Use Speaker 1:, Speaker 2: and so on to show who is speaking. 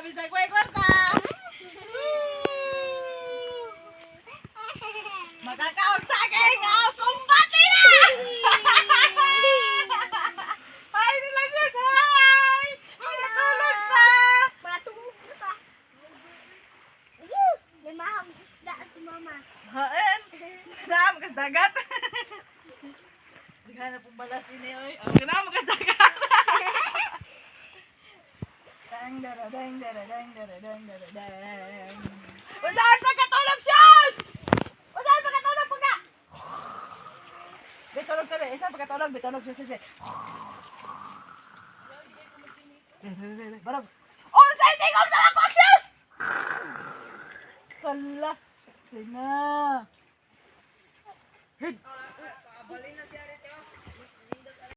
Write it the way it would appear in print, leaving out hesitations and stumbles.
Speaker 1: Bisag way kwarta. Makakaog sa aking kumbati na! Hi nila sis! Hi! Natulog pa!
Speaker 2: Matulog pa. Ayun! May mahang isda si mama.
Speaker 1: Haan! Naam, kas dagat! Naghanap pong balas ini, oy. Oh, naam, kas dagat! Dang, dara, dang, dara, dang, dara, dang, dara, dang. Unsaon pagkatulog, sus? Unsaon pagkatulog, pagka? Bitulog kami. Isa pagkatulog, bitulog, sus, sus, sus. Be, be, be, be, barog. Unsay tingog sa wakwak, sus? Kala. Tina. Head.